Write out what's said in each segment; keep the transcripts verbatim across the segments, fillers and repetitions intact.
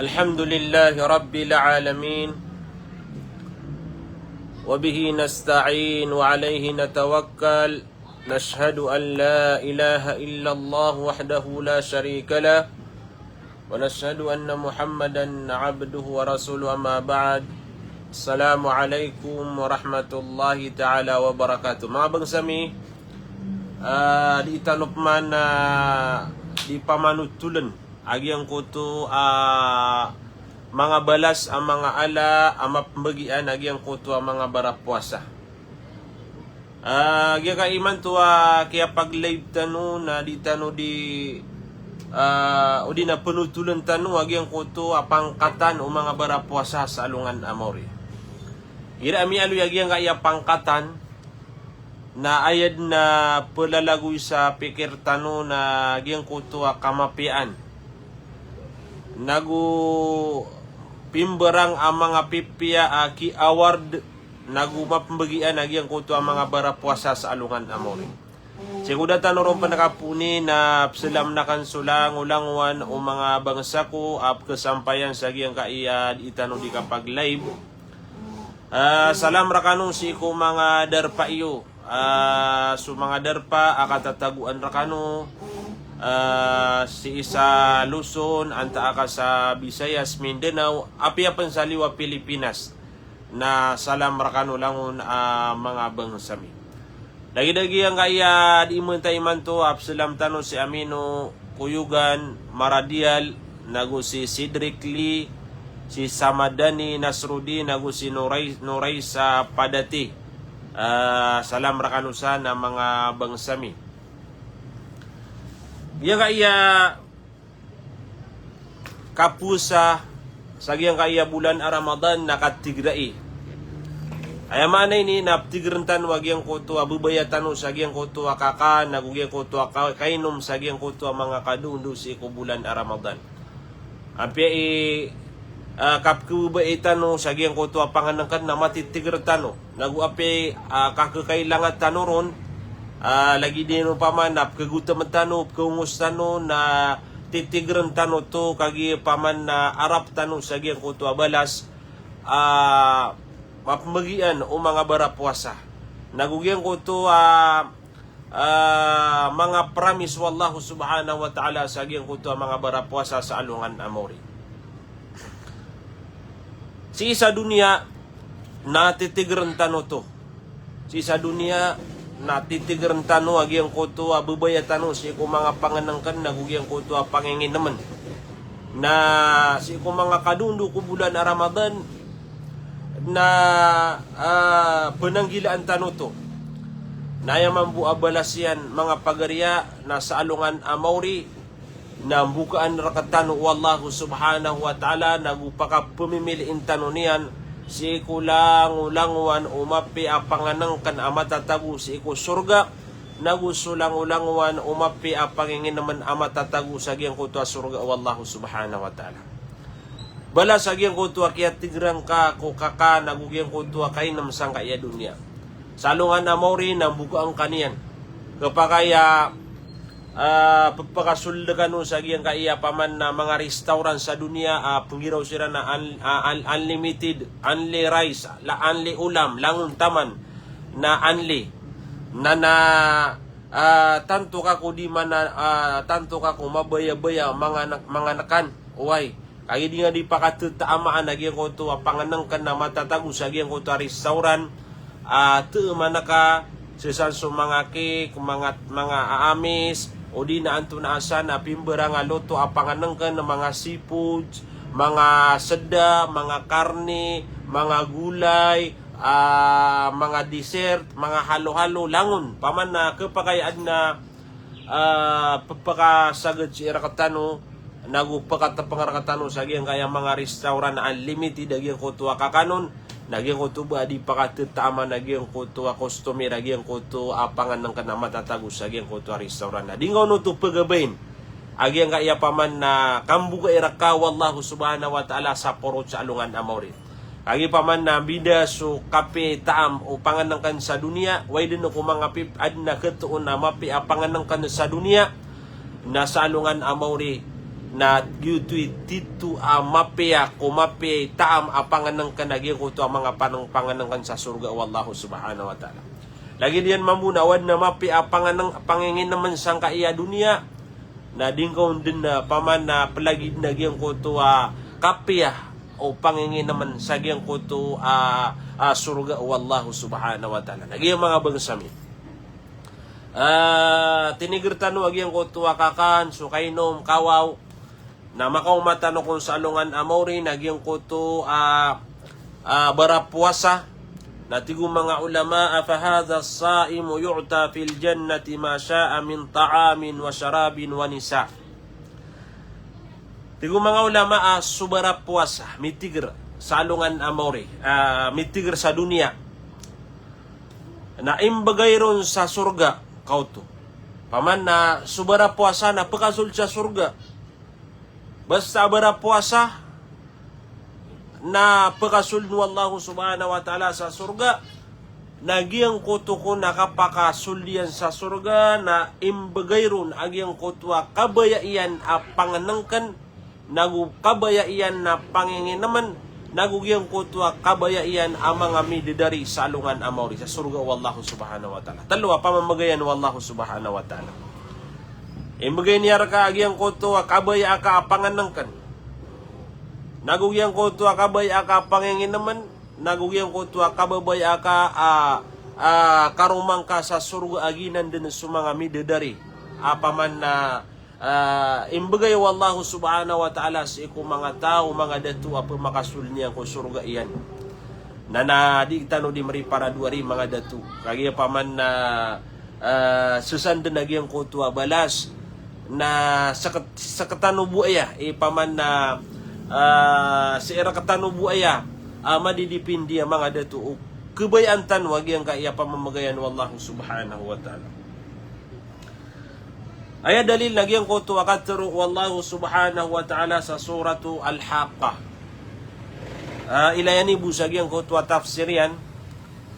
الحمد لله رب العالمين، وبه نستعين وعليه نتوكل. نشهد أن لا إله إلا الله وحده لا شريك له، ونشهد أن محمدا عبده ورسوله، أما بعد. السلام عليكم ورحمة الله تعالى وبركاته. Manga bangsa mi, ah, di tano pman, ah, di pamanotolen a giyangkoto a manga balas a manga ala a mapmbagian a giyangkoto a manga barapowasa. Ah, giyangkai imanto a kiyapag-live tano na di tano di, ah, odi na panotolen tano a giyangkoto a pangkatan o manga barapowasa sa alongan a maori. Igira a miyaaloy a giyangkai a pangkatan, na aya den a pelalagoy sa pikir tano na giyangkoto a kamapiyaan. Nago pimbarang a manga pipiya a ki-award, nago mapmbagian a giyangkoto a manga barapowasa sa alongan a maori. Sii ko da tano ron pn kapooni na psalamn akn so langolangowan o manga bangsa ko a pkhasampayan sa giyangkai a di tano di kapag-live. Ah, salam rkano sii ko manga darpa iyo. Ah, so manga darpa a katatagoan rkano, ah, sii sa Luzon, antaa ka sa Visayas, Mindanao, apiya pn sa liyo a Pilipinas. Na salam rkano langon a manga bangsa mi. Lagid a giyangkai a di mentay imanto a psalam tano si Amino Koyogan Maradial, nago si Cedric Lee, si Samadani Nasrudin, nago si Noray, Noray sa Padati. Ah, salam rkano san a manga bangsa mi. Giyangkai a kapowasa sa giyangkai a bolan a Ramadan na katigrai. Aya maana ini na ptigrn tano a giyangkoto a babaya tano sa giyangkoto a kaka, nago giyangkoto a ka-, kainom sa giyangkoto a manga kadondo sii ko bolan a Ramadan. Apiya i, ah, kapkhababayai tano sa giyangkoto a pangnngkn na matitigr tano. Nago apiya i, ah, kakhakailanga tano ron, ah, lagid iyan opama na pkhagotam tano, pkhaongos tano, na titigrn tano oto, kagiya opama na arap tano sa giyangkoto a balas, ah, mapmbagian o manga barapowasa. Nago giyangkoto a, ah, manga promise o Allah subhanahu wa ta'ala sa giyangkoto a manga barapowasa sa alongan a maori. Sii sa doniya na titigrn tano oto. Sii sa doniya na titigrn tano a giyangkoto a babaya tano sii ko manga pangnngkn nago giyangkoto a panginginomn. Na sii ko manga kadondo ko bolan a Ramadan na, ah, pnanggilaan tano oto. Na aya mambo a balas iyan manga pagari na sa alongan a maori, na mbokaan rktano o Allah subhanahu wa ta'ala, nago pakapmimiliin tano niyan sii ko langolangowan o mapiya a pangnngkn a matatago sii ko sorga, nago so langolangowan o mapiya a panginginomn a matatago sa giyangkoto a sorga o Allah subhanahu wa ta'ala. Balas a giyangkoto a kiyatigr angka ko kaka nago giyangkoto a kainom sangkai a doniya. Sa alongan a maori na mbokaan ka niyan. Khapakay a, ah, pphakasold kano sa giyangkai a opama na manga restaurant sa doniya a pnggiraw siran a un-, a un-, unlimited, only rice, la, only ulam, langon taman na only. Na, na, ah, tanto ka ko di mana, ah, tanto ka ko mabayabaya manga nak-, manga nkan. Oway. Kagiya di nga di pakatatamaan a giyangkoto a pangnngkn a matatago sa giyangkoto a restaurant, ah, taman ka, sii san so manga cake, manga, manga aamis, odi na antonaa san a pimbarang a loto a pangnngkn, manga seafood, manga seda, manga karne, manga golay, ah, manga dessert, manga halo-halo, langon. Opama na khapakay a adn a ah, pphakasagad sii rktano, nago pkatpng rktano sa giyangkai a manga restaurant a unlimited a giyangkoto a kakanon, na giyangkoto ba di pakatatamaan a giyangkoto a customer a giyangkoto a pangnngkn a matatago sa giyangkoto a restaurant. Na di nga on oto pgabain a giyangkai a opama na kambogai rka o Allah subhanahu wa ta'ala sa porot sa alongan a maori. Kagiya opama na mbida so kapitaam o pangnngkn sa doniya, oway dn ko manga pip-, adn a khatoon a mapiya a pangnngkn sa doniya, na sa alongan a maori, Na giyoto i tito a mapiya ko mapiya i taam a pangnngkn a giyangkoto a manga pangnng-, pangnngkn sa sorga o Allahu subhanahu wa ta'ala. Lagid iyan mambo na o adn a mapiya a pangnng-, panginginmn sangkai a doniya, na di ngka on dn, ah, paman, ah, plagidn a giyangkoto a kapiya o panginginmn sa giyangkoto a, ah, sorga o Allahu subhanahu wa ta'ala. Na giya manga bangsa mi, ah, tinigr tano a giyangkoto a kakan, so kainom, kawaw, na makaoma tano kon sa alongan a maori na giyangkoto a, ah, barapowasa. Na tig o manga ulama, "Afahadha as-saimu yu'ta fil jannati ma sha'a min ta'amin wa sharabin wa nisa." Tig o manga ulama a so barapowasa, mitigr sa alongan a maori, ah, mitigr sa doniya, na imbgay ron sa sorga, kaoto. Paman na so barapowasa na pkasold sa sorga. Basta a barapowasa na pkasold o Allahu subhanahu wa ta'ala sa sorga, na giyangkoto kon a kapakasold iyan sa sorga, na imbgay ron a giyangkoto a kabaya iyan a pangnngkn, nago kabaya iyan a panginginmn, nago giyangkoto a kabaya iyan a manga midadari sa alongan a maori sa sorga o Allahu subhanahu wa ta'ala. Tlo a pamamagayan o Allahu subhanahu wa ta'ala. Imbgay niyan rka a giyangkoto a kabaya aka a pangnngkn, nago giyangkoto a kabaya aka a panginginmn, nago giyangkoto a kababaya aka a, a, karoma ngka sa sorga a giyanan dn so manga midadari a paman na, ah, imbgay o Allahu subhanahu wa ta'ala sii ko manga taw, manga dato a pmakasold niyan ko sorga iyan. Na, na di tano di mriparadowa ri manga dato. Kagiya paman na, ah, sasandn a giyangkoto a balas, na skt-, sktano bo aya, i paman na, ah, sii rktano bo aya a madidipindi a manga dato o kabayaan tano a giyangkaya pamamagayan o Allahu subhanahu wa ta'ala. Aya dalil na giyangkoto a katharo o Allahu subhanahu wa ta'ala sa Suratu Al-Haqqah. Ah, ilaya niyo bo sa giyangkoto a tafsir iyan.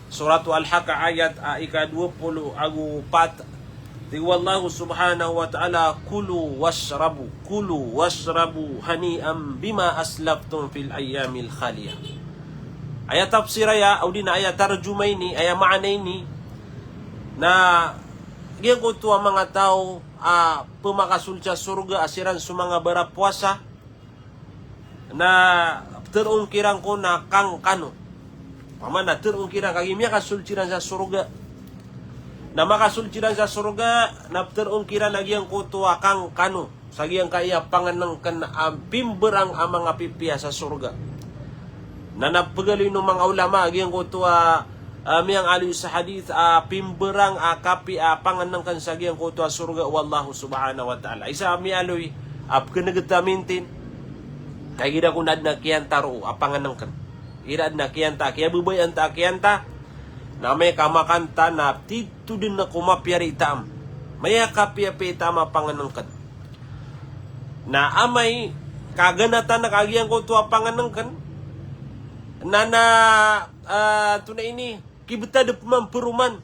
Suratu Al-Haqqah ayat a ika dowa polo ago pat. Tig o Allahu subhanahu wa ta'ala, "Kulu washrabu, kulu washrabu hani'an bima aslaftum fil ayyamil khaliyah." Aya tafsir aya, odi na aya tarjuma ini, aya maana ini, na giyangkoto a manga taw a pmakasold sa sorga a siran so manga barapowasa, na ptharoon kiran ko na kang kano. Paman na tharoon kiran kagiya miyakasold siran sa sorga. Na makasold siran sa sorga, na ptharoon kiran a giyangkoto a kang kano. Sa giyangkaya pangnngkn a pimbrang a manga pipiya sa sorga. Na, na pagaloy o manga ulama a giyangkoto a, ah, miyangaloy sa hadith a pimbrang a kapiya a pangnngkn sa giyangkoto a sorga o Allahu subhanahu wa ta'ala. Isa a miyaaloy a pkngt a mintin. Kagiya kon adn a kiyanta roo a pangnngkn. Igira adn a kiyanta, kiyababayaan ta a kiyanta, na amay ka makan ta na tito dn ko mapiya i taam. Miyakapiyapiya i taam a pangnngkn. Na amay ka ganatan ka giyangkoto a pangnngkn, na, na, ah, tonaa ini, kibtad pman paroman.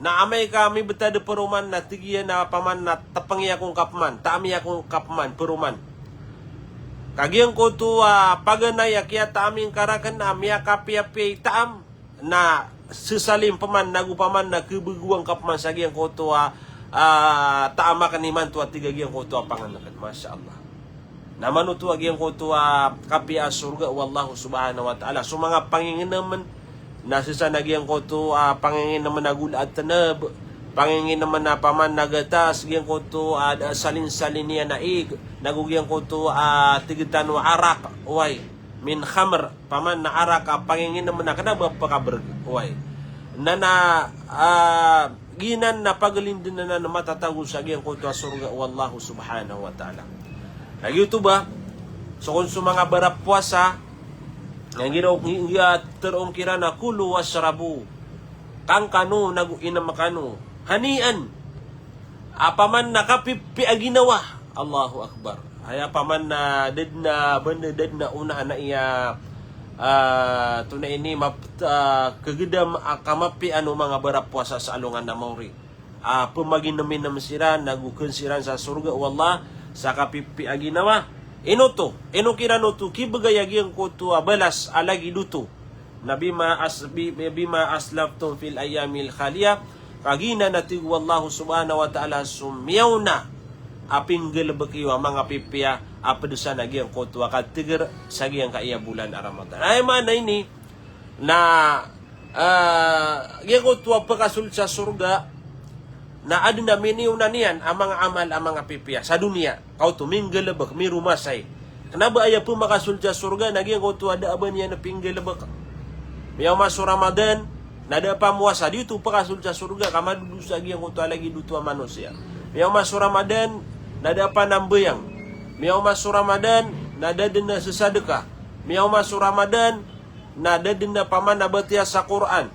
Na amay ka mibtad paroman na tig iyan a paman na tpngi akongka pman, taami akongka pman, paroman. Ka giyangkoto a paganay a kiyataami ngka rakn a miyakapiyapiya i taam, na sesalin pman nago paman na kebegowang ka pman sa giyangkoto a, ah, taam akn imanto a tig a giyangkoto a pangnngkn. Masha Allah. Na manoto a giyangkoto a kapiya a sorga o Allahu subhanahu wa ta'ala. So manga panginginmn na sesa na giyangkoto a panginginmn a golaad tnb, panginginmn a paman na gatas, giyangkoto a da salin-salin iyan a ig, nago giyangkoto a tig tano a arak, oway, min khamr, paman na arak a panginginmn a kna ba pkabrg, oway. Na, na, ah, giyanan na paglindn anan matatago sa giyangkoto a sorga o Allahu subhanahu wa ta'ala. Na giyoto ba, so kon so manga barapowasa, na giraw, ngi-, ngiya tharoon kiran a kulu washrabu. Kang kano nago inm kano. Hani'an. A paman na kapipiya a ginawa. Allahu Akbar. Aya paman na da dn a, banda da dn a onaan a iya, ah, tonaa ini map-, ah, kagdam a kamapiyaan o manga barapowasa sa alongan a maori. Ah, pmaginm-inm siran, nago kn siran sa sorga o Allah, sa kapipiya a ginawa. Ino oto, ino kiran oto kibegay a giyangkoto a balas a lagid oto? Na bima as-, bi-, bima aslaftum fil ayyamil khaliyah. Kagiya na tig o Allah subhanahu wa ta'ala so miyaona a pinggalebek iyo a manga pipiya a ped san a giyangkoto a kateger sa giyangkaya bolan a Ramadan. Aya maana ini na, ah, giyangkoto a pekasold sa sorga na aden a miniyonan iyan a manga amal a manga pipiya sa doniya. Kaoto, minggalebek, miromasay. Kena ba aya pemakasold sa sorga na giyangkoto a da a ba niyan pinggalebek. Miyaoma so Ramadan, na da a pamowasa, di oto pekasold sa sorga, ka madodosa giyangkoto a lagid oto a manosiya. Miyaoma so Ramadan, na da a panambayang. Miyaoma so Ramadan, na da den a sesadeka. Miyaoma so Ramadan, na da den a paman a batiya sa Qur'an.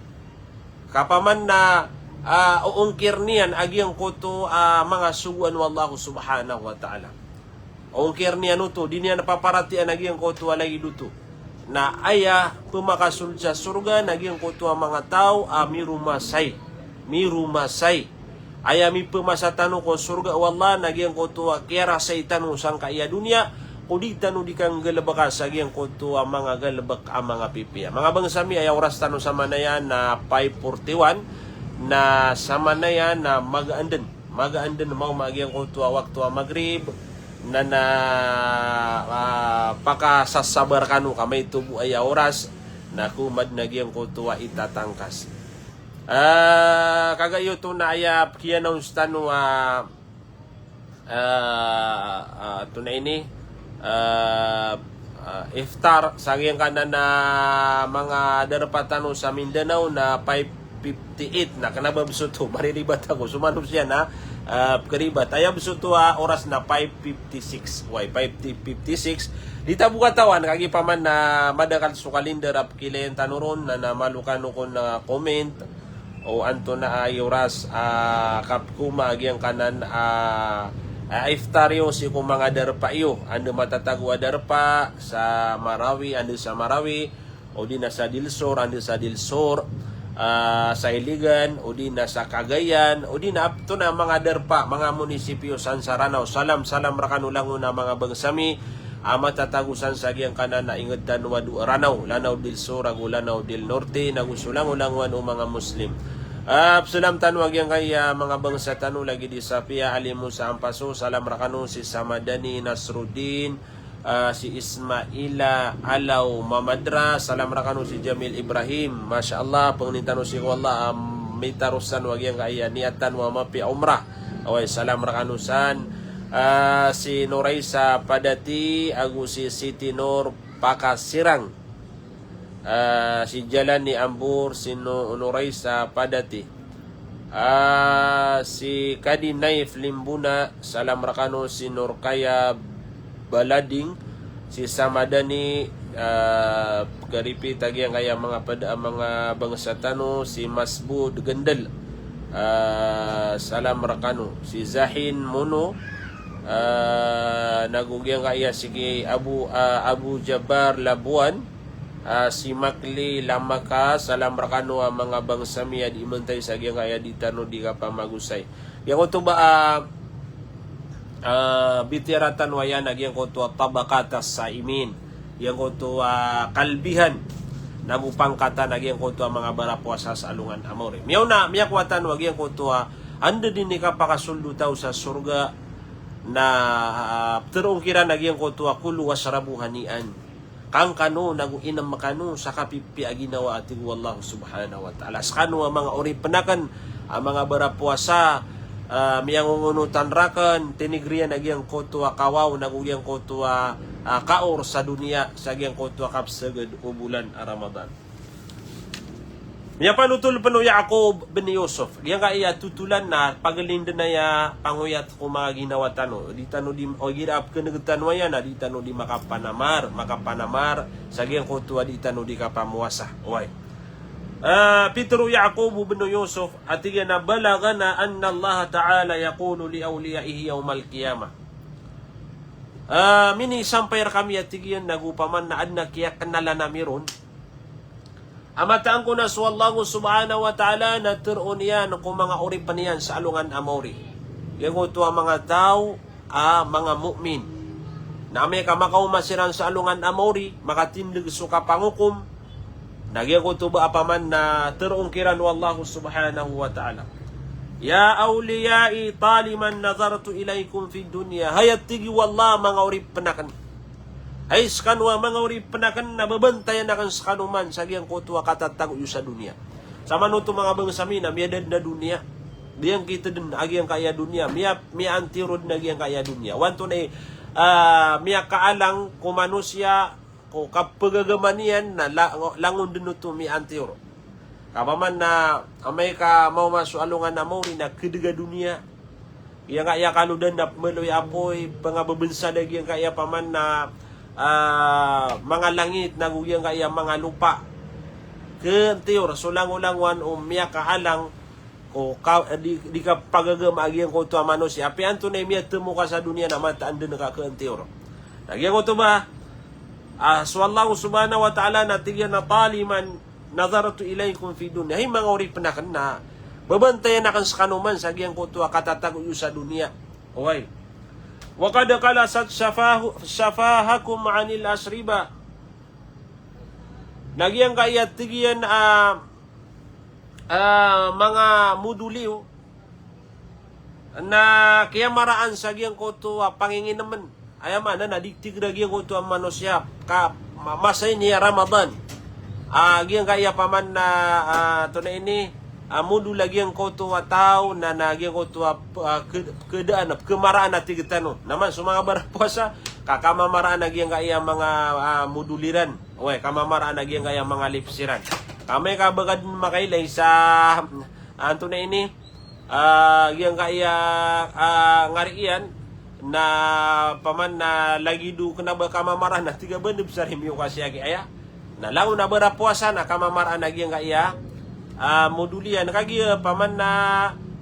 Ka paman na, ah, oongkir niyan a giyangkoto a manga sogoan o Allah subhanahu wa ta'ala. Oongkir niyan oto, di niyan paparatiyayaan a giyangkoto a lagid oto. Na aya pemakasold sa sorga na giyangkoto a manga taw a miromasay. Miromasay. Aya mipemasa tano ko sorga o Allah na giyangkoto a kiyarasay tano sangkaya doniya, ko di tano di kanggalebeka sa giyangkoto a manga galebek a manga pipiya. Manga bangsa mi, aya oras tano samanaya na five forty-one, na samanaya na magaan den. Magaan den maoma a giyangkoto a wakto a Maghrib, na, na, ah, pakasasabar kano ka maito bo aya oras, na komadn a giyangkoto a itatangkas. Ah, kagiya oto na aya kiya-announce tano a, ah, ah, oto na ini, ah, ah, iftar sa giyangkanan a manga darpa tano sa Mindanao na five fifty-eight, na kena ba besoto, mariribat ako. So manosiya na, ah, keribat. Aya besoto a oras na five fifty-six. Why five fifty-six? Di ta bo katawan, kagiya paman na madakl so kalendar a pekilayan tano ron, na, na malo kano kon, ah, comment o antonaa i oras, ah, kapekoma a giyangkanan a, ah, iftar iyo sii ko manga darpa iyo. Anda matatago a darpa sa Marawi, anda sa Marawi, o di na sa Del Sur, anda sa Del Sur, ah, sa Iligan, o di na sa Cagayan, o di na antonaa manga darpa, manga munisipyo san sa Ranao. Salam, salam rekano langon a manga bangsa mi a matatago san sa giyangkanan a inged tano a dowa a Ranao, Lanao del Sur ago Lanao del Norte, nago so langolangon o manga Muslim. Ah, pesalam tano a giyangkaya manga bangsa tano lagid i Safiya, Alimo sa Ampaso, salam rekano si Samadani Nasruddin, ah, si Ismaila Alaw Mamadra, salam rekano si Jamil Ibrahim, masha Allah, pangnin tano sii ko Allah a mitaros san a giyangkaya niyat tano a mapiya a umrah. Oway, salam rekano san, ah, si Noraisa Padati, ago si Siti Nor Pakasirang, ah, si Jalani Ambor, si No-, Noraisa Padati, ah, si Kadi Naif Limbuna, salam rekano si Norkaya Balading, si Samadani, ah, karipi ta giyangkaya manga ped-, ah, manga bangsa tano, si Masbud Gendel, ah, salam rekano, si Zahin Mono, ah, nago giyangkaya si ki Abu, ah, Abu Jabbar Labuan, ah, si Makli Lamaka, salam rekano a manga bangsa mi a di mentay sa giyangkaya di tano di kapamagosay. Giyangkoto ba, ah, ah, bitiyara tano aya na giyangkoto a tabaqat as-saimin. Giyangkoto a kalbihan nago pangkatan a giyangkoto a manga barapowasa sa alongan a maori. Miyaona, miyakowa tano a giyangkoto a anda den i kapakasold o taw sa sorga na, ah, petero on kiran a giyangkoto a kulu washrabu hani'an. Kangkano nago inem kano sa kapipiya a ginawa a tig o Allah subhanahu wa ta'ala. Sekano a manga oripen aken a manga barapowasa, ah, miyangongonotan raken, tinigriyan a giyangkoto a kawaw nago giyangkoto a, ah, kaor sa doniya sa giyangkoto a kapeseged o bolan a Ramadan. Miyapanotol pen o Yaqub ben Yusuf. Giyangkaya totolan na pagelinden aya pangoyat ko manga ginawa tano. Di tano di, o igira a pekeneg tano aya na di tano di makapanamar, makapanamar sa giyangkoto a di tano di kapamowasa. Oway. Ah, pitero o Yaqub ben Yusuf, a tig iyan a, "Balaghana anna Allah ta'ala yaqulu li awliyaihi yawmal qiyamah." Ah, minisampay rekami a tig iyan na go paman na aden a kiyakenalan ami ron a mataan ko na so Allah subhanahu wa ta'ala na teroon iyan ko manga oripen iyan sa alongan a maori. Giyangkoto a manga taw a manga mu'min. Na amay ka makaoma siran sa alongan a maori, makatindeg so kapangokom, na giyangkoto ba a paman na teroon kiran o Allah subhanahu wa ta'ala. Ya awliya'i, taliman nazartu ilaykum fid dunya. Hay, a tig o Allah, manga oripen aken. Hay sekano a manga oripen aken, na bebantayan aken sekano man sa giyangkoto a katatago iyo sa doniya. Samanoto manga bangsa mi na miyada den a doniya. Giyangkita den a giyangkaya doniya. Miya, miyaantiyor den a giyangkaya doniya. Wanto na i, ah, miyakaalang ko manosiya ko kapagagama niyan na la-, langon den oto miyaantiyor. Ka paman na amay ka maoma so alongan a maori na kedeg a doniya. Giyangkaya kalodan na pemaloy a apoy, pengabebensa da giyangkaya paman na, ah, manga langit, nago giyangkaya manga lopa. Keentiyor so langolangowan o miyakaalang ko ka, di, di kapagagama a giyangkoto a manosiya. Apiya antonaa i miyatemoka sa doniya na mataan den ka keentiyor. Na giyangkoto ba, ah, so Allah subhanahu wa ta'ala na tig iyan a taliman nazartu ilaykum fid dunya. Hay manga oripen aken, na bebantayan aken sekano man sa giyangkoto a katatago iyo sa doniya. Oway. Wa qad qalasat safahu-, safahakum anil asriba. Na giyangkaya tig iyan a, ah, manga modol iyo na kiyamaraan sa giyangkoto a panginginemen. Aya maana na di tig iran a giyangkoto a manosiya ka ma-, masa ini a Ramadan. Ah, giyangkaya paman na, ah, antonaa ini, ah, modol a giyangkoto a taw na, na giyangkoto a, ah, ke-, kedaan, kemaraan a tig tano. Na man so manga barapuasa, ka kamamaraan a giyangkaya manga, ah, modol iran. Oway, kamamaraan a giyangkaya manga lips iran. Ka amay ka ba ka den makailay sa, ah, antonaa ini, ah, giyangkaya, ah, ngari iyan, na paman na lagid o kena ba kamamaraan a tig a ba den besar i miyoka siyaki aya. Na langon a barapuasa na kamamaraan a giyangkaya, ah, modol iyan. Kagiya paman na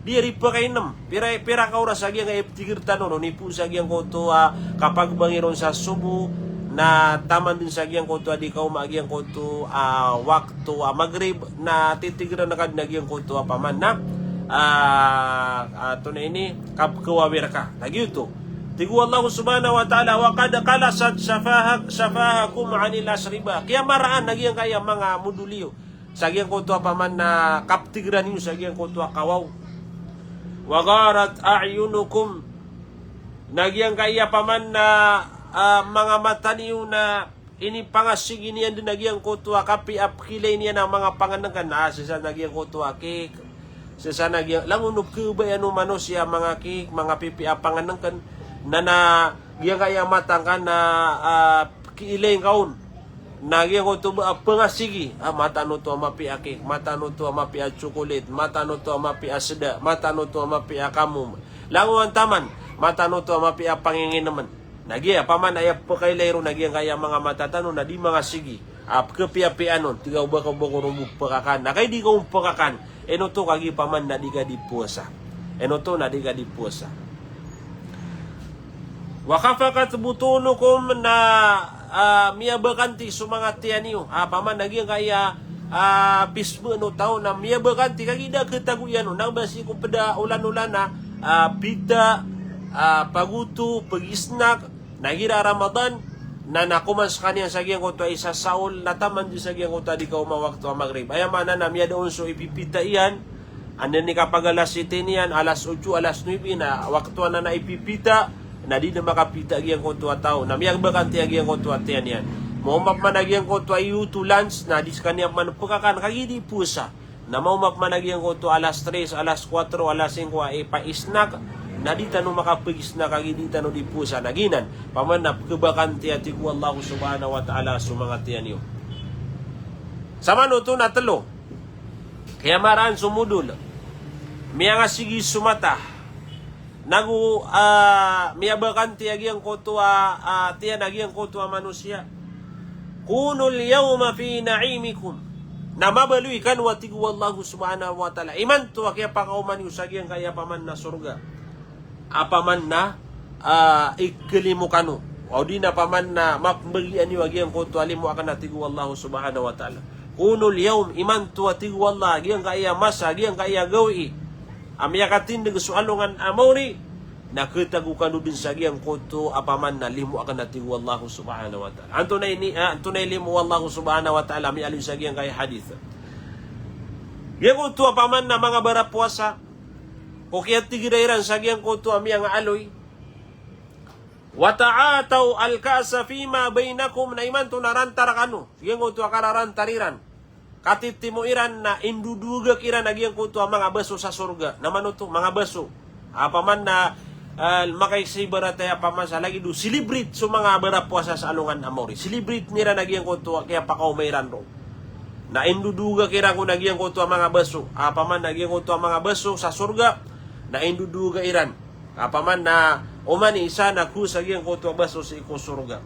di ari pekainem. Pira, pira ka oras a giyangkaya tig tano ron, ipoon sa giyangkoto a kapagbangi ron sa sobo, na taman den sa giyangkoto a di kaoma a giyangkoto a wakto a Maghrib, na titig iran ka den a giyangkoto a paman na, ah, ah, antonaa ini, kapekawawir ka. Na giyoto. Tig o Allah subhanahu wa ta'ala, wa qad qalasat safaha-, safahakum anil asriba. Kiyamaraan a giyangkaya manga modol iyo sa giyangkoto a paman na kapetigeran iyo sa giyangkoto a kawaw. Wa gharat a'yunukum. Na giyangkaya paman na, ah, manga mata niyo na inipangasigi niyan den a giyangkoto a kapiya a pekilay niyan a manga pangenengken. Ah, sesa na giyangkoto a cake. Sesa na giya-, langon o pekebayaan o manosiya a manga cake, manga pipiya a pangenengken. Na, na giyangkaya mata ngka na, ah, kiilay ngka on. Na giyangkoto ba a pengasigi, ah, mataan oto a mapiya a cake, mataan oto a mapiya a chocolate, mataan oto a mapiya a seda, mataan oto a mapiya a kamom. Langon taman, mataan oto a mapiya a panginginemen. Na giya, paman aya pekailay ron a giyangkaya manga mata tano na di mangasigi. Ah, pekepiyapiyaan on, tig a o ba ka, o ba ka ron bo pekakan. Na kay di ka on pekakan, ino oto kagiya paman na di ka di powasa. Ino oto na di ka di powasa. Wa khaffaqat butunukum, na, ah, miyabakanti so manga tiyan iyo. Ah, paman na giyangkaya, ah, pisbe no taw na miyabakanti kagiya da ketago iyan on. Na ba sii ko ped a olan-olan a, ah, pita, ah, pagoto, pegisnak, na igira Ramadan, na nakoman sekaniyan sa giyangkoto a isa saol, na taman den sa giyangkoto a di kaoma wakto a Maghrib. Aya maana na miyada on so ipipita iyan, anda ni kapag alas siyete niyan, alas otso, alas nuwebe, na wakto anan a ipipita, na di den makapita a giyangkoto a taw, na miyabakanti a giyangkoto a tiyan iyan. Maoma peman a giyangkoto a iyoto, lunch, na di sekaniyan peman pekakan, kagiya di powasa. Na maoma peman a giyangkoto a alas tres, alas kuwatro, alas singko a ipaisnak, na di tano makapegisnak kagiya di tano di powasa. Na giyanan, paman na pekebakanti a tig o Allah subhanahu wa ta'ala so manga tiyan iyo. Samanoto na telo. Kiyamaraan so modol. Miyangasigi so mata. Nago, ah, miyabakanti a giyangkoto a, ah, tiyan a giyangkoto a manosiya. Kunul yawma fi na'imikum. Na mabaloy kano a tig o Allah subhanahu wa ta'ala. Imanto a kiyapakaoma niyo sa giyangkaya paman na sorga. A paman na, ah, ikelimo kano. Odi na paman na mapembagian iyo a giyangkoto a limo aken a tig o Allah subhanahu wa ta'ala. Kunul yawm, imanto a tig o Allah, giyangkaya masa, giyangkaya gawii a miyakatindeg so alongan a maori, na khatago kano dn sa giyangkoto a paman na limo akn, a tig o Allah subhanahu wa ta'ala. Antonaa i, ah, antonaa i limo o Allah subhanahu wa ta'ala, miyaaloy sa giyangkaya hadith. Giyangkoto a paman na manga barapowasa, ko kiyatigra iran sa giyangkoto a miyangaaloy. Wa ta'ataw al-ka'sa fima bainakum, na imanto na rantar kano, giyangkoto a kararantar iran, katitimo iran na indodoga kiran a giyangkoto a manga baso sa sorga. Na mano oto, manga baso. A paman na, ah, makaisibarat aya a paman sa lagid o celebrate so manga barapowasa sa alongan a maori. Celebrate iran a giyangkoto a kiyapakaoma iran roo. Na indodoga kiran kon a giyangkoto a manga baso. A paman na giyangkoto a manga baso sa sorga, na indodoga iran. A paman na oman i isa na ko sa giyangkoto a baso sii ko sorga.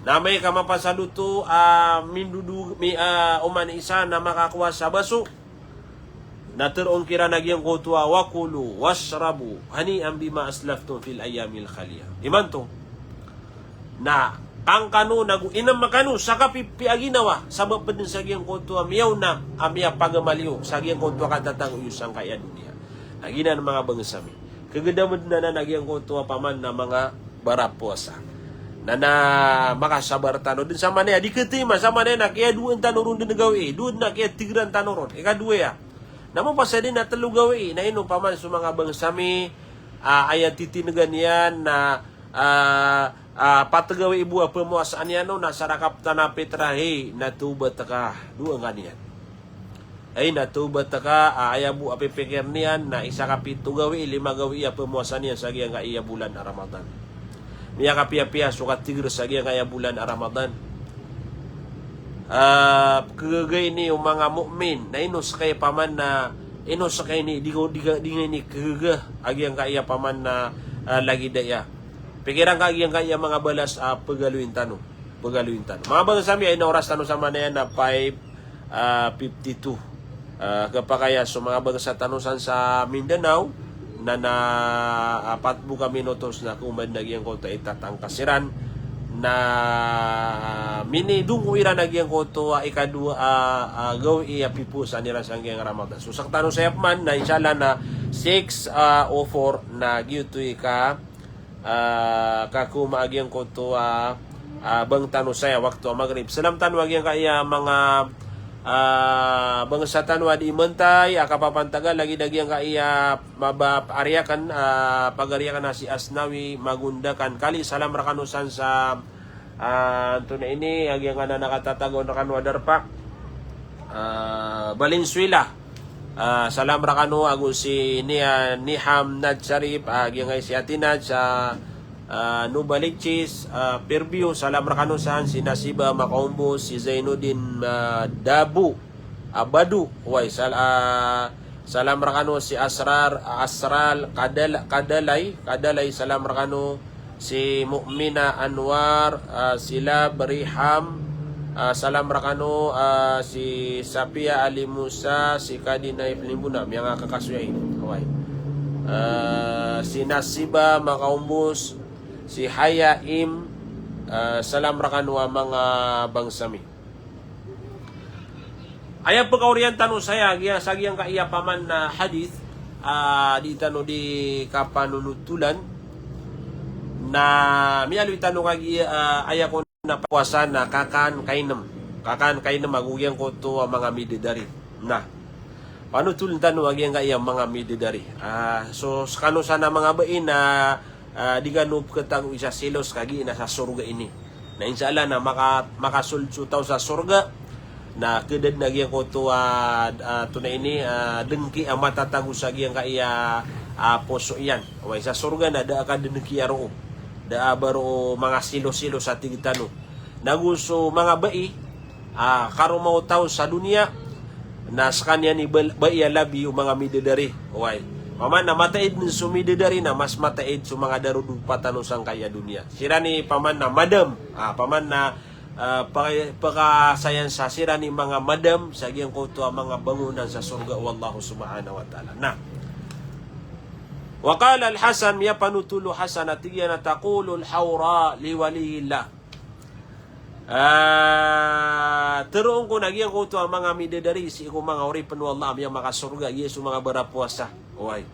Na amay ka mapasad oto a mindodo, mi, ah, oman i isa na makakowa sa baso, na teroon kiran a giyangkoto a wa kulu washrabu hani'an bima aslaftum fil ayyamil khaliya. Imanto na kangkano nago inm kano sa kapipiya a ginawa, sabap dn sa giyangkoto a miyaona a miyapagmali iyo sa giyangkoto a katatago iyo sangkaya doniya. Na giyanan manga bangsa mi. Kagedam dn anan a giyangkoto a paman na manga barapowasa. Na, na makasabar tano dn sa manaya, di khatima sa manaya na kiyadoan tano ron dn a gawii, doon na kiyatigran tano ron. Ikadowa aya. Na mapasad iyan a telo gawii, na ino paman so manga bangsa mi, ah, aya titindgan iyan na, ah, ah, pat gawii bo a pemowasaan iyan on na sarakap tano a pitrahi, na tawbat ka, dowa ngka niyan. Ay, na tawbat ka, ah, aya bo a pipikir niyan na isa ka pito gawii, lima gawii a pemowasa niyan sa giyangkaya bolan a Ramadan. Miyakapiyapiya so katigr sa giyangkaya bolan a Ramadan. Ah, kagaga ini o manga mu'min, na ino skay paman na, ino skay ini, di ko, di ka, di nga ini kagaga a giyangkaya paman na, ah, lagid aya. Pikiran ka a giyangkaya manga balas a pagaloyin tano. Pagaloyin tano. Manga bangsa mi, aya na oras tano sa manaya na five, ah, fifty-two. Ah, khapakay a so manga bangsa tano san sa Mindanao, na, na apat bo ka minutos na komadn a giyangkoto a itatangka siran. Na minidongo iran a giyangkoto a ikadowa a, ah, gawii a pipowasaan iran sa giyangkaya Ramadan. So sktano saya pman na insha Allah na six, ah, o four na giyoto i ka ah, kakoma a giyangkoto a, ah, bang tano saya wakto a Maghrib. Salam tano a giyangkaya manga, ah, bangsa tano a di mantay a kapapantagan lagid a giyangkaya mabap ariyakan, ah, pagariyakan a si Asnawi Magundakan. Kali, salam rkano san sa, ah, antonaa ini, a giyangkanan a katatago rkano a darpa. Ah, Valenzuela. Ah, salam rkano ago si Nia, Niham Nad Sharif, ah, giyangkai si Ati Nad sa, ah, Nubalichis, ah, Fairview, salam rkano san, si Nasiba Makaumbo, si Zainuddin, ah, Dabu, ah, Badu, way, sal-, ah, salam rkano si Asrar, Asral, Kadal-, Kadalay, Kadalay, salam rkano, si Mu'mina Anwar, ah, si Lab Riham, ah, salam rkano, ah, si Sapia Ali Musa, si Kadinay Pelimbuna, miyangakakasoy. Oway. Ah, si Nasiba Makaumbos, si Haya Im, ah, salam rkano a manga bangsa mi. Aya pkaoriyan tano saya giya sa giyangkaya paman na hadith, ah, di tano di kapanonotolan, na miyaaloy tano kagiya, ah, aya kon a powasa na kakan kainem. Kakan kainem ago giyangkoto a manga midadari. Na panotolen tano a giyangkaya manga midadari. Ah, so skano san a manga bai na, ah, di kano pkhatagoi sa selos kagiya na sa sorga ini. Na insha Allah na maka-, makasold so taw sa sorga. Na khada dn a giyangkoto a, ah, antonaa ini, ah, dengki a matatago sa giyangkaya, ah, poso iyan. Oway, sa sorga na da a kadengki a roo. Da a ba roo manga selos-selos a tig tano. Nago so manga bai, ah, karoma o taw sa doniya, na skaniyan i bal-, bai a labi o manga midadari. Oway. Paman na mataid dn so midadari na mas mataid so manga darodopa tano sangkaya doniya. Siran i paman na madam, ah, paman na, ah, paka-, pakasayan sa siran i manga madam sa giyangkoto a manga bangonan sa sorga o Allah subhanahu wa ta'ala. Na. Wa qala al-Hasan, miyapanotol o Hasan a tig iyan a taqulu al-hawra li waliyillah. Ah, teroon ko na giyangkoto a manga midadari sii ko manga oripn o Allah a miyamakasorga, giya so manga barapowasa. Oway.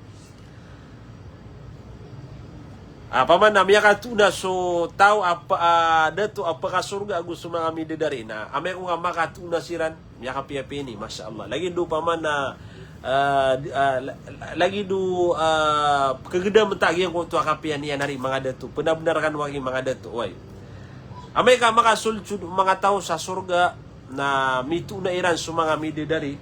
Ah, paman na miyakatoona so taw a pa-, ah, dato a pakasorga ago so manga midadari na amay ko ka makatoona siran, miyakapiyapiya ini, masha Allah. Lagid o paman na, ah, di-, ah, la-, la-, lagid o, ah, kagedam ta giyangkoto a kapiya niyan ari manga dato. Pena benar kano aki manga dato, oway. Amay ka makasolsod o manga taw sa sorga na mitoona iran so manga midadari.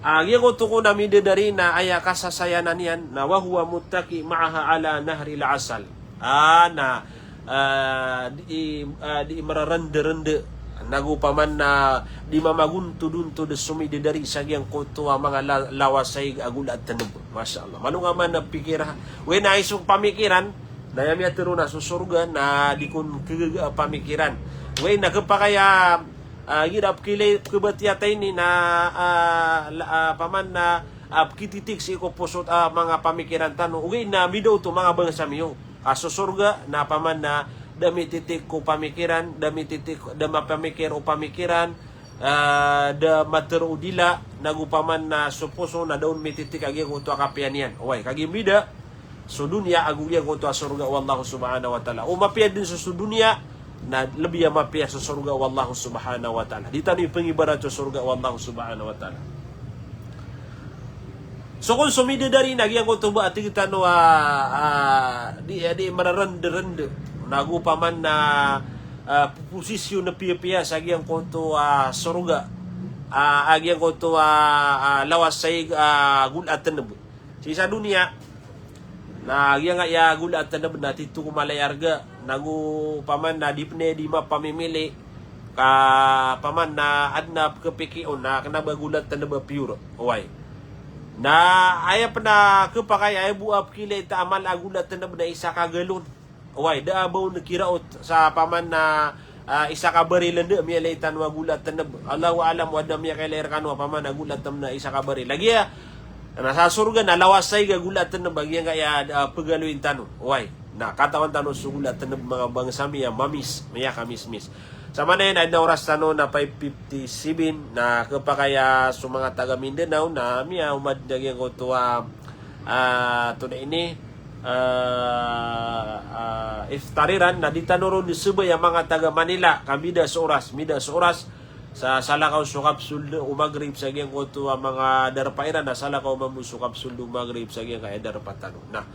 Ah, giyangkoto kon a midadari na aya kasasayanan iyan na wa huwa muttaki ma'aha ala nahril asal. Ah, na, ah, di, ah, di mararenderende. Nago paman na di mamagontodontod so midadari sa giyangkoto a manga la-, lawasayg a gola a teneb. Masha Allah. Malo nga man a pikira. Oway na iso pamikiran, na aya miyateroon a so sorga na di kon kegaga a pamikiran. Oway na kepakay a ah, igira pekilay, pekebatiya ta ini na, ah, la-, ah, paman na, ah, pekititik sii ko poso, ah, manga pamikiran tano. Ogaid na mida oto manga bangsa mi o. Ah, so sorga na paman na da mititik ko pamikiran, da mititik, da mapamikir o pamikiran, ah, da matero o dila, nago paman na so poso na da on mititik a giyangkoto a kapiya niyan. Oway, kagiya mbida so doniya ago giyangkoto a sorga o Allah subhanahu wa ta'ala. O mapiya den so, so doniya, na lebi a mapiya so sorga o Allah subhanahu wa ta'ala. Di tano ipengibarat so sorga o Allah subhanahu wa ta'ala. So kon so midadari na giyangkoto ba a tig tano a, a, di, di mararenderende. Nago paman na, a, posisyon a piyapiya sa giyangkoto a sorga. A, a giyangkoto a, a, lawasayg a gola a teneb. Sii sa doniya, na giyangkaya gola a teneb na tito ko mala i arga, nago paman na di pen di mapamimili, ka paman na aden a pekepiki on na kena ba gola a teneb a pure. Oway. Na aya pen a kepakay, aya bo a pekilay ta a mala a gola a teneb na isa ka galon. Oway, da a ba on kiraot sa paman na, ah, isa ka baril ende, miyailay tano a gola a teneb. Allahu a'lam, o aden a miyakailay rekano a paman a gola a teneb na isa ka baril. Lagid a, na sa sorga na lawasayg a gola a teneb a giyangkaya, ah, pegaloyin tano. Oway, na katawan tano so gola a teneb manga bangsa mi a mamis, miyakamismis. Sa manaya na aden a oras tano na five fifty-seven, na kepakay a so manga taga Mindanao na miyaoma den a giyangkoto a, ah, tonaa ini, ah, ah, iftar iran, na di tano ron di sebay a manga taga Manila, ka mbida so oras, mbida so oras, sa salakaw so kapsul o Maghrib sa giyangkoto a manga darpa iran, na salakaw mambo so kapsul o Maghrib sa giyangkaya darpa tano. Na,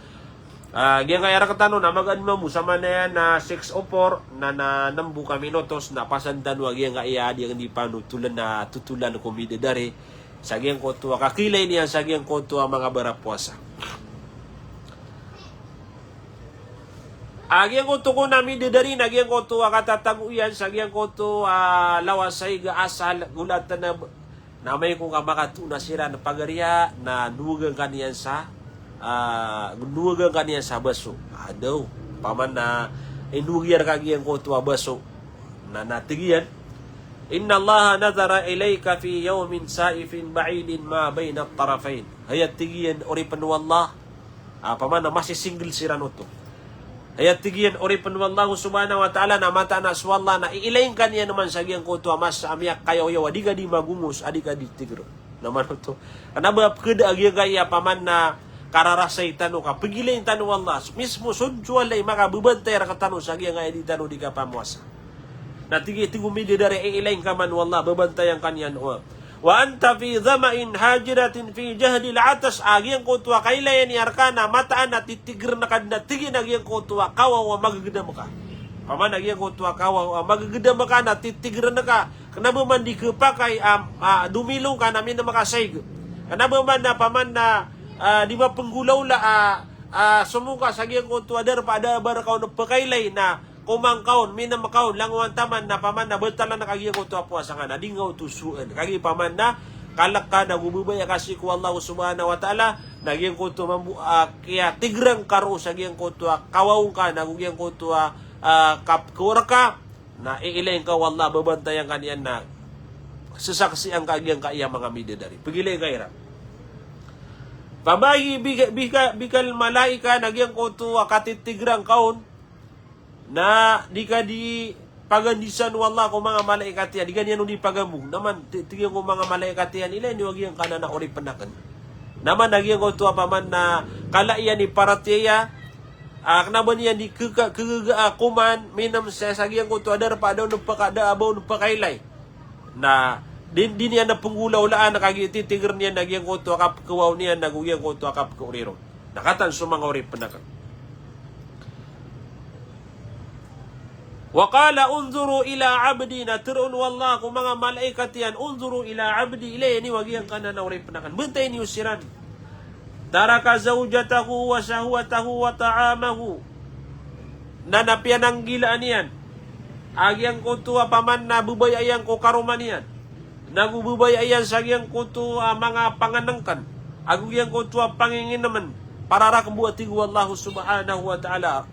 ah, giyangkaya rektano na magaan mambo sa manaya na six o four, na, na nembo ka minutos, na pasan tano a giyangkaya a di, di panotolen a totolan ko midadari. Sa giyangkoto a kakilay niyan sa giyangkoto a manga barapowasa. A giyangkoto kon a midadari na giyangkoto a katatago iyan sa giyangkoto a lawasayg a asal, gola a teneb. Na amay ko ka makatoona siran pagariya na nowagan ka niyan sa, ah, nowagan ka niyan sa baso. Adaw, paman na inowag iyan reka giyangkoto a baso. Na, na tig iyan, "Innallaha nadhara ilayka fi yawmin sa'ifin ba'idin ma bayna at-tarafayn." Hay, a tig iyan, oripen o Allah, ah, paman na masisinggel siran oto. Hay, a tig iyan, oripen o Allah subhanahu wa ta'ala, na mataan a so Allah na iilayin ka niyan man sa giyangkoto a masa a miyakayawayaw a di ka di magongos, a di ka di tiger. Na man oto. Kena ba pekeda a giyangkaya paman na kararasay tano ka pegilayin tano o Allah. Mismo so, so Allah i makabebantay rektano sa giyangkaya di tano di kapamowasa. Na tig, tig o midadari, iilayin ka man o Allah, bebantayan ka niyan o. "Wa anta fi dhama'in hajiratin fi jahdil 'atash." A giyangkoto a kailayan iyan reka na mataan a titigren ka den a tig iyan a giyangkoto a kawaw a magegedam ka. Paman a giyangkoto a kawaw a magegedam ka na titigren ka. Kena ba man di kepakay a, a, domilong ka na minem ka saig. Kena ba man na paman na, a, di mapenggolaola a, a, somoka sa giyangkoto a darpa a da a ba reka on pekailay na komang ka on, minem ka on, langowan taman na paman na betalan ka giyangkoto a powasa nga na di nga oto soen. Kagiya paman na kalek ka nago bebaya ka sii ko Allah subhanahu wa ta'ala, na giyangkoto mambo a kiyatigren ka roo sa giyangkoto a kawaw ngka nago giyangkoto a, a, kap-, kawar ka, na iilayin ka o Allah, bebantayan ka niyan na sesaksian ka giyangkaya manga midadari. Pegilayin ka iran. Fama hi bika, bika, bikal malaika, na giyangkoto a katitigren ka on, na di ka di pagandisan o Allah ko manga malaikat iyan, di ka niyan on di pagambong. Na man, ti-, tig iyan ko manga malaikat iyan, ilaya niyo a giyangkanan a oripen aken. Na man a giyangkoto a paman na kala iyan i paratiyaya, a, kna ba niyan di kega, kega a koman, minam sa, sa giyangkoto a darpa a da on pekada, a ba on pekailay. Na di, di niyan a penggolawlaan, kagiya titiger niyan a giyangkoto a kapekawaw niyan, na go giyangkoto a kapekaori ron. Na kataan so manga oripen aken. Wa qala, "Unzuru ila abdi," na teroon o Allah ko manga malaikat iyan, "Unzuru ila abdi," ilaya niyo a giyangkanan a oripen aken. Bantaya niyo siran. "Taraka zawjatahu wa shahwatahu wa ta'amahu." Na, na piyananggilaan iyan a giyangkoto a paman na bebaya iyan ko karoma niyan. Na go bebaya iyan sa giyangkoto a manga pangenengken, ago giyangkoto a panginginemen, para raken bo a tig o Allah subhanahu wa ta'ala,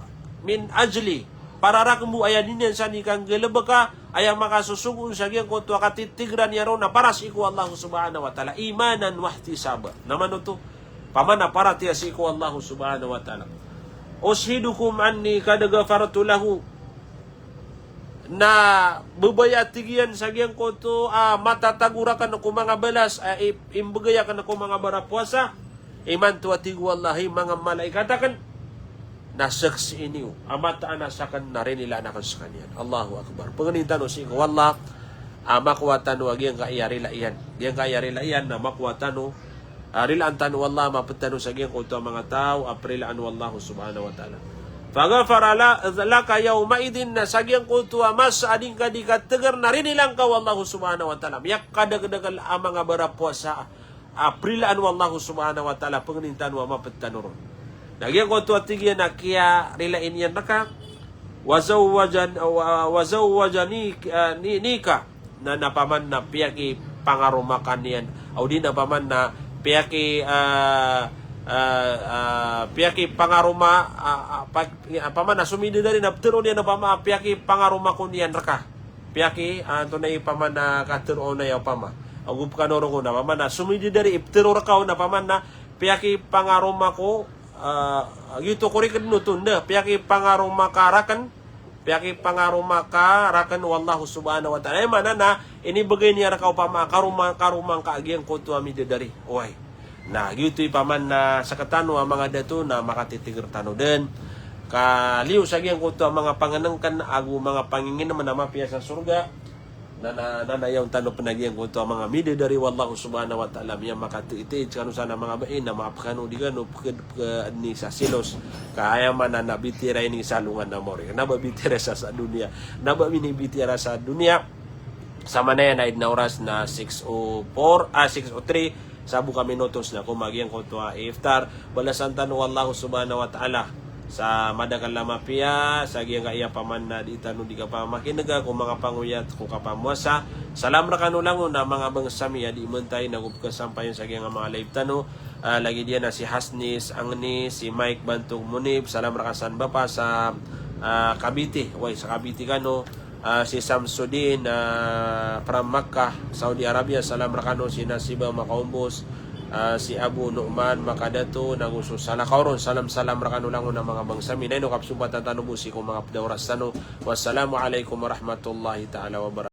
min ajli, para raken bo aya di niyan san i kanggalebeka, aya makasosogoon sa giyangkoto a katitigeran iyan ron na para sii ko Allah subhanahu wa ta'ala, imanan wahtisaba. Na mano oto? Paman a paratiyaya sii ko Allah subhanahu wa ta'ala. "Ushhidukum anni qad ghafartu lahu." Na bebaya, tig iyan, sa giyangkoto a matatago raken ko manga balas a i-, imbegay aken ko manga barapowasa. Imanto a tig o Allah, hay manga malaikat aken, na saksii niyo a mataan a saken na rinilaan aken sekaniyan. Allahu Akbar. Pengenin tano sii ko Allah a makowa tano a giyangkaya rila iyan. Giyangkaya rila iyan na makowa tano, a, rilaan tano o Allah, maped tano sa giyangkoto a manga taw a perilaan o Allah subhanahu wa ta'ala. "Faghafara la-, laka yawma idhin," na sa giyangkoto a masa a di ngka di kateger na rinilaan ka o Allah subhanahu wa ta'ala. Miyakadakdakl a manga barapowasa a perilaan o Allah subhanahu wa ta'ala, pengenin tano a maped tano ron. Na giyangkoto a tig iyan a kiyarilaan iyan reka, "Wa zawwajan-, wa, wa zawwajani, a, ni, nika." Na, na paman na piyakipangaroma ka niyan. Aw di na paman na piyaki, a, a, a, piyakipangaroma, a, a, pa-, a, paman na somidadari na petero niyan a paman a piyakipangaroma ko niyan reka. Piyaki, a, antonaa i paman a katero on aya opama. Ago pekano ron ko na paman a somidadari i petero reka on a paman na piyakipangaroma ko, a, giyoto ko riked oto, nda, piyakipangaroma ka raken, piyakipangaroma ka raken o Allah subhanahu wa ta'ala. Aya maana na inibegay niyan reka opama a karoma, karoma ngka a giyangkoto a midadari. Oway. Na giyoto i paman na sektano a manga dato na makatitiger tano den. Ka liyo sa giyangkoto a manga pangenengken ago manga panginginemen a mapiya sa sorga. Na, na, na, na iyaon tano pen a giyangkoto a manga midadari o Allah subhanahu wa ta'ala, miyamakatiitii sekano san a manga bai, na maap kano di kano peke-, peke-, ni sa silos. Ka aya maana na bitiyara ini sa alongan a mori. Na ba bitiyara sa, sa doniya. Na ba minibitiyara sa doniya. Sa manaya na id na oras na six oh four, a, six oh three, sabo ka minutos na koma giyangkoto a iftar. Balasan tano o Allah subhanahu wa ta'ala sa madakl a mapiya, sa giyangkaya paman na di tano di kapamakinega ko manga pangoyat ko kapamowasa. Salam rekano langon a manga bangsa mi a di mentay na go pekesampayan sa giyanga manga live tano. A, lagid iyan a si Hasnis Angni, si Mike Bantog Munib, salam rekan san bapa sa, a, Cavite. Oway, sa Cavite kano. A, si Samsudin, a, from Makkah, Saudi Arabia, salam rekano. Si Nasiba Makaumbos, a, si Abu Nu'man Makadato, nago so Salakaw ron, salam, salam rekano langon a manga bangsa mi. Na ino kapsompatan tano bo sii ko manga ped a oras tano. Wassalamu alaikum warahmatullahi ta'ala wabarakatuh.